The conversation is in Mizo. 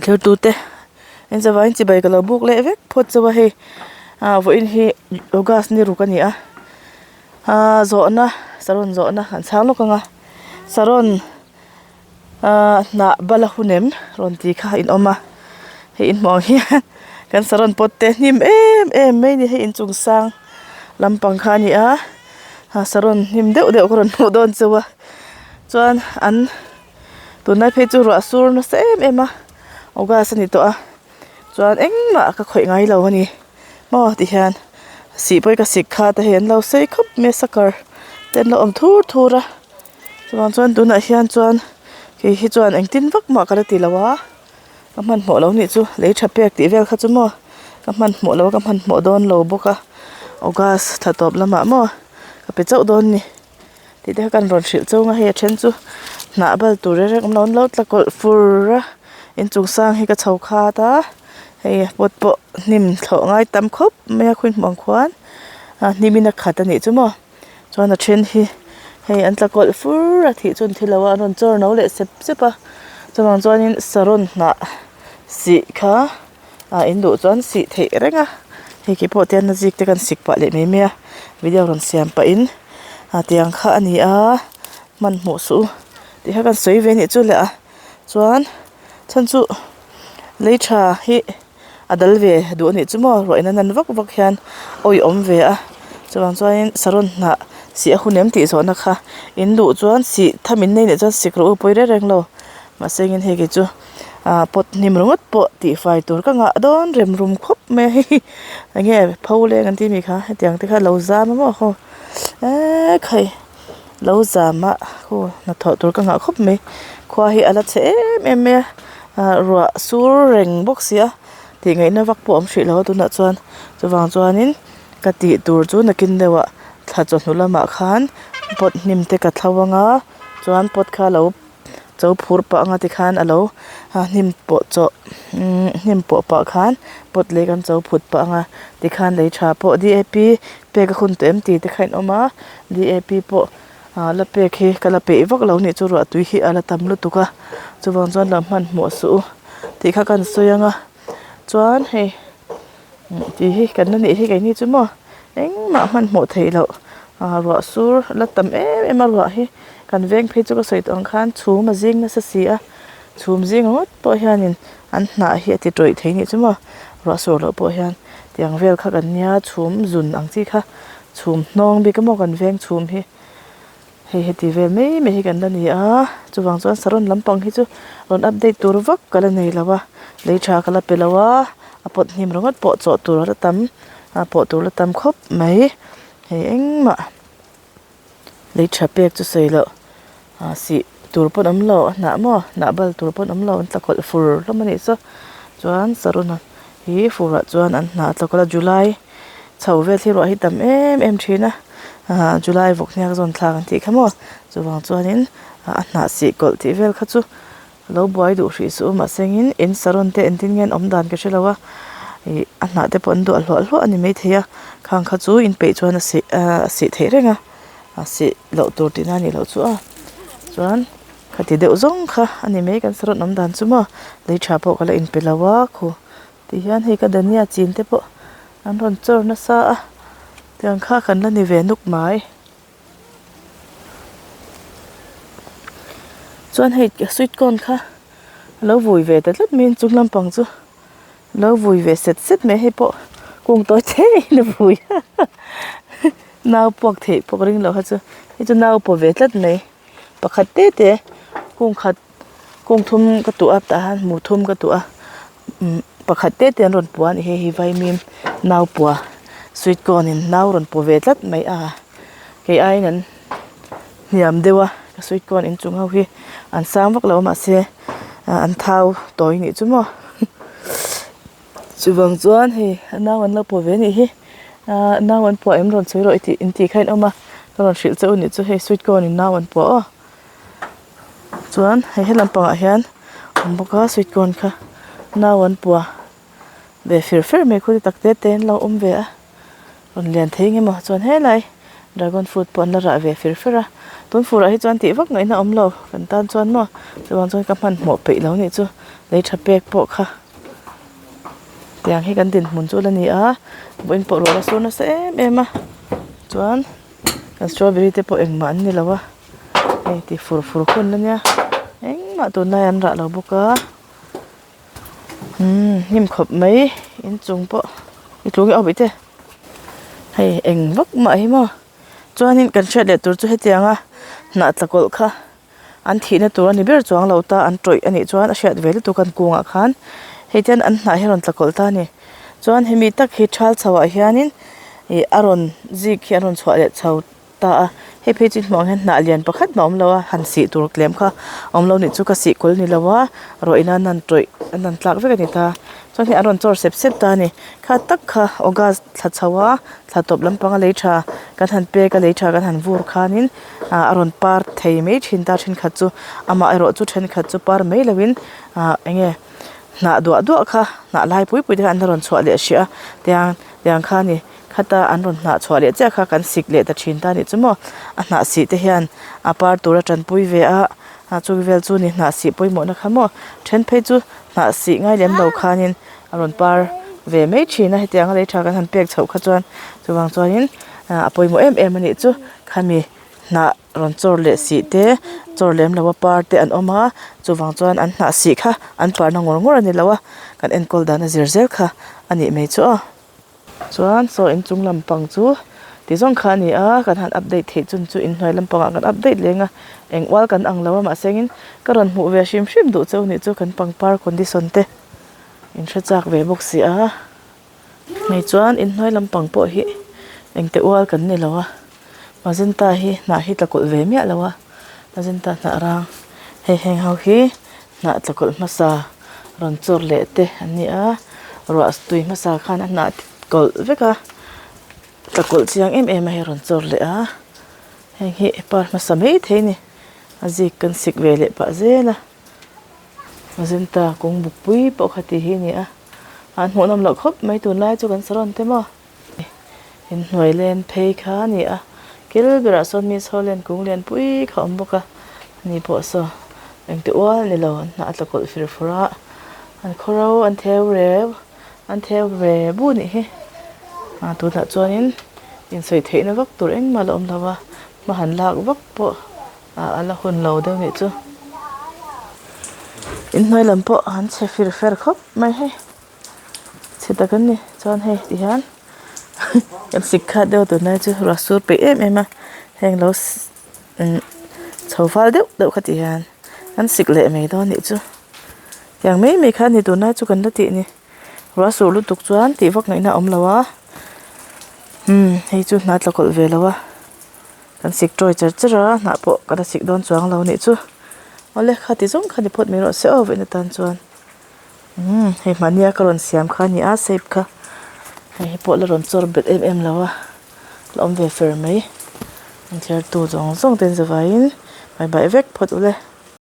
Thirtute in chawaiin chibai ka lo buk leh vek phawt chauh a hei ah vawiin hi august ni ruk a ni a ah zawhna saron zawhna an chhang lawk ang a saron ah hnah bal a hun em rawn tih kha a inawm a hei inhmuh ang hian kan saron pawt te hnim em em mai a ni hei inchung sang lampang kha a ni a ah saron hnim deuh deuh ka rawn hmuh dawn chauh a chuan an. Tunlai phei chu ruah sur nasa em em a august a ni tawh a chuan engmah ka khawih ngai lo a ni maw ti hian sih pawh hi ka sik kha te hei an lo sei khawp mai a soccer te an lo awm thur thur a chuvang chuan tunah hian chuan kei hi chuan engtin vak mah ka la ti lo a ka hmanhmawh lo nih chu lei tha pek tih vel kha chu maw ka hmanhmawh lo a ka hmanhmawh dawn lo bawk a august thla tawp lamah maw ka pe chauh dawn a ni. Tih te kha kan rawn hrilh chhung a hei a then chu hnah bal tur reng reng awm lo an lo tla kawlh fur a inchung sang hi ka chho khat a hei pot pawh hnim thlawh ngai tam khawp mai a khawi hmuh ang khuan ah hnim in a khat a nih chu maw chuan a then hi hei an tla kawlh fur a thih chu an thi lo a an rawn chawr no leh sep sep a chuvang chuanin saron hnah sih kha. ah in duh chuan sih theih reng a hei khi pawh tian a zik te kan sik pah leh mai mai a video rawn siam pah in ah tiang kha a ni a hmanhmawh suh u tih kha kan sawi ve anih chu le a chuan chhan chu lei tha hi a dal ve duh anih chu maw ruah in a nan vak vak hian awih awm ve a chuvang chuanin saron hnah sih a hun em tih zawhna kha in duh chuan sih tham in nei nih chuan sik rawh u pawi reng reng lo mahse engin hei kei chu. ah pot hnim ringawt pawh tihfai tur ka ngah dawn rem rum khawp mai a hei enge pho leng an tih mi kha hetiang te kha lo zam a maw haw eee khai lo zam a khaw hnathawh tur ka ngah khawp mai khua hi a la chhe em em mai a ah ruah sur reng bawk si a tih ngaihna vak pawh a awm hrih lo a tunah chuan chuvang chuanin ka tih tur chu nakin deuhah thla chawhnu lamah khan pot hnim te ka thlo anga chuan pot kha lo. Cho phur pah anga tikhan a lo hnim pawh chawh imm hnim pawh pah khan pot lei kan cho phut pah anga tikhan lei tha pawh D A P pek a hun tawh em tih te kha in awm a D A P pawh ah la pek hi ka la peih vak lo nih chu ruah tui hi a la tam lutuk a chuvang chuan lo hmanhmawh suh u tih kha kan sawi anga chuan hei tih hi kan la nih hi keini chu maw engmah hmanhmawh theih loh ah ruah sur la tam em em a ruah hi kan veng phei chu ka sawi tawh ang khan chhum a zing nasa si a chhum zing ringawt pawh hianin an hnah hi a ti tawih thei anih chu maw ruah sur loh pawh hian tiang vel kha kan nia chhum zun ang chi kha chhum hnawng bik emaw kan veng chhum hi. Hei heti vel mai mai hi kan la ni a chuvang chuan saron lampang hi chu rawn update tur vak ka la nei lo a lei tha ka la pe lo a a pawt hnim ringawt pawh chawh tur a la tam a pawh tur la tam khawp mai hei engmah lei tha pek chu sawi loh ah sih tur pawn awm lo a hnah maw hnah bal tur pawn awm lo an tla kawlh fur hlawm a nih saw chuan saron hi fur ah chuan an hnah a tla kawlh a july. Chho vel hi ruah hi tam em em thin a ah July vawk hniak zawn thlak an tih kha maw chuvang chuanin a hnah sih kawlh tih vel kha chu lo buai duh hrih suh u mahse engin in saron te engtin nge an awm dan ka hre lo a ih a hnah te pawh an duah hluah hluah a ni maithei a khang kha chu in peih chuan a sih ah a sih theih reng a a sih loh tur tihna a nih loh chu a chuan khati deuh zawng kha a ni mai kan saron awm dan chu maw lei tha pawh ka la inpe lo a khu. Ti hian hei ka dhania chin te pawh an rawn chawr nasa a tiang kha kan la ni ve nuk mai chuan hei sweet corn kha a lo vui ve ta tlat mai a chung lampang chu a lo vui ve set set mai hei pawh kung tawi theihin a vui a nau puak theih pawh ka ring lo kha chu hei chu nau paw ve tlat mai pakhat te te kung khat. Kung thum ka tuh a tah hian hmu thum ka tuh a umm pakhat te te an rawn pua a ni hei hi vaimim nau pua sweet corn in nau rawn paw ve tlat mai a kei aiin an hniam deuh a ka sweet corn inchung ho hi an sang vak lo a mahse ah an thau tawi nih chu maw chuvang chuan hei a nau an lo paw ve anih hi ah nau an pua em rawn sawi rawh i tih intih kha in awm a ka rawn hrilh che u nih chu hei sweet corn in nau an pua aw. Chuan hei he lampangah hian awm bawk a sweet corn kha nau an pua ve fir fer mai khaw ti tak te te an lo awm ve a rawn lian thei eng emaw chuan helai dragon fruit pawh an la rah ve fir fer a. Tun furah hi chuan tih vak ngaihna awm lo kan tan chuan maw chuvang chuan ka hmanhmawh peih lo nih chu lei tha pek pawh kha tiang hi kan dinhmun chu la ni a vawiin pawh ruah la sur nasa em em a chuan kan strawberry te pawh engmah an ni lo a hei ti fur fur hun ania engmah tunlai an rah lo bawk a. Umm hnim khawp mai inchung pawh i tlung i awm ite hei eng vak mah hi maw chuanin kan hriat leh tur chu hetianga hnah tla kawlh kha an thihna tur a ni ber chuang lo ta an tawih a nih chuan a hriat ve lutuk an kungah khan hei tian an hnah hi a rawn tla kawlh ta a ni chuan hemi tak hi thal chho ah hianin ih a rawn zik hi a rawn chhuah leh chho. ta a hei phei chu hmuh ang hian hnah lian pakhat mah a awm lo a han sih tur tlem kha a awm lo nih chu ka sih kawl ni lo a rawh in an han tawih an han tlak vek a ni ta chuan hei an rawn chawr sep sep ta a ni kha tak kha august thla chho a thla tawp lampang a lei tha kan han pek a lei tha kan han vur khanin ah a rawn par thei mai thin ta thenkhat chu amah erawh chu thenkhat chu par mai lo in ah eng nge hnah duah duah kha hnah lai pui pui te kha an la rawn chhuah leh hrih a tiang tiang kha a ni. Khata an rawn hnah chhuah leh chiah kha kan sik leh ta thin ta a nih chu maw a hnah sih te hian a par tur a tanpui ve a a chu vel chu ni hnah sih pawimawhna kha maw then phei chu hnah sih ngai lem lo khanin a rawn par ve mai thin a hetiang a lei tha kan han pek chhoh kha chuan chuvang chuanin a pawimawh em em a nih chu khami hnah rawn chawr leh sih te chawr lem lo a par te an awm a chuvang chuan an hnah sih kha an parna ngawr ngawr a ni lo a kan enkawl dan a zir zel kha a nih mai chu aw. Chuan saw inchung lampang chu ti zawng kha a ni a kan han update theih chun chu inhnuai lampangah kan update leng a eng ual kan ang lo a mahse engin ka rawn hmuh ve hrim hrim duh cheu nih chu kan pangpar condition te in hre chak ve bawk si a hei chuan inhnuai lampang pawh hi engte ual kan ni lo a magenta hi hnah hi tla kawlh ve miah lo a magenta hnah rang hei heng ho hi. Hnah tla kawlh hmasa rawn chawr leh te an ni a ruah tui hmasa khan a hnah kawlh vek a tla kawlh chiang em em a hei rawn chawr leh a heng hi par hmasa maithei a ni a zik kan sik ve leh pah zel a magenta kung buk pui pawh kha ti hi a ni a an hmuhnawm loh khawp mai tunlai chu kan saron te maw. Inhnuai len phei kha a ni a kil berah sawn mi saw len kung lian pui kha a awm bawk a ani pawh saw engti ual ni lo an hnah a tla kawlh fir fur a an khaw ro an theu reu an theu ve bu nih hi ah tunah chuanin insawi theihna vak tur engmah la awm lo a hma han lak vak pawh ah a la hun lo deuh nih chu inhnuai lam pawh an chhe fir fer khawp mai hei. Chhe tak an ni chuan hei ti hian kan sik khat deuh a tunlai chu ruah sur peih em em a heng lo umm chho fal deuh deuh kha ti hian an sik leh mai dawn anih chu tiang mai mai kha a ni tunlai chu kan la tih ni ruah sur lutuk chuan tih vak ngaihna a awm lo a umm hei chu hna tla kawlh ve lo a kan sik tawi char char a hnah pawh ka la sik dawn chuang lo anih chu awle khati zawng kha ni phawt mai rawh se aw vawiin atan chuan. Umm hei hmahnia ka rawn siam kha a ni a shape kha hei hi pawh la rawn chawr bet em em lo a la awm ve fer mai an thliartu zawng zawng te an zavaiin hmai baih vek phawt ule.